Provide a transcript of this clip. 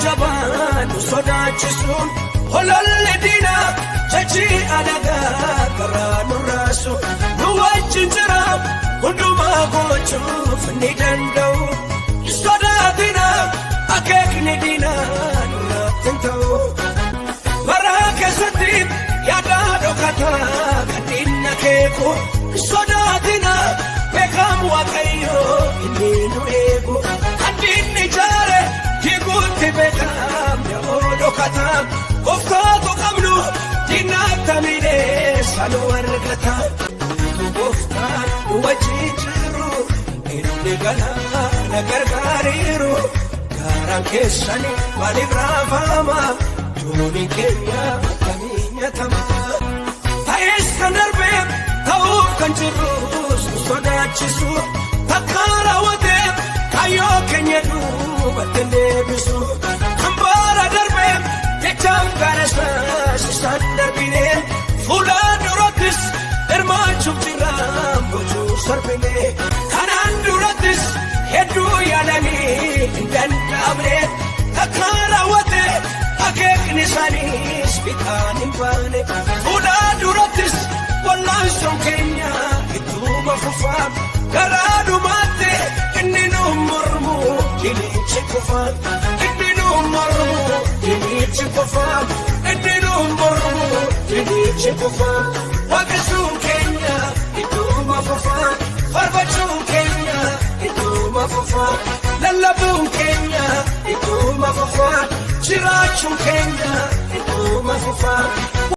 Jabaan nu sodaachisuun, hololli diinaa, jechi alagaa karaa nu raasu, nu wajjin jira, hundumaa gochuuf ni danda'u. Sodaatina, akeekni diinaa nurratti hin ta'u. Bara keessatti yaada dhokataa kan diinna keeku, sodaatina, beekamu Waaqayyo inni nu eegu. Kan diinni jaare diiguutti beekam yeroo dhokataa, gooftaatu qabnu diinatti miidhee sanuu argata. Gooftaan nu wajjin jiru, inni galaana gargaariiru. Gaaraan keessanii maaliif raafama? Dooniin keenya akkamii nyaatama? Ta'es kan darbee, ta'uuf kan jirus nu sodaachisu. Takka raawwatee kaayyoo keenya duubatti deebisu. Kan bara darbee jechaaf gaara isaas isaan darbine, fuula durattis hirmaachuuf jira boojuu sarbine. Kanaan durattis hedduu yaalanii hin danda'amne. Takka raawwatee akeekni isaaniis fixaan hin baane. Fuula durattis wal'aansoon keenya ittuma fufaa. Garaa dhumaatti inni nu mormu dinichi kufaa. Inni nu mormu dinichi kufaa. Inni nu mormu dinichi kufaa. Waaqessuun keenya ittuma fufaa. Faarfachuun keenya ittuma fufaa. Lallabuun keenya ittuma fufaa. Jiraachuun keenya ittuma fufaa.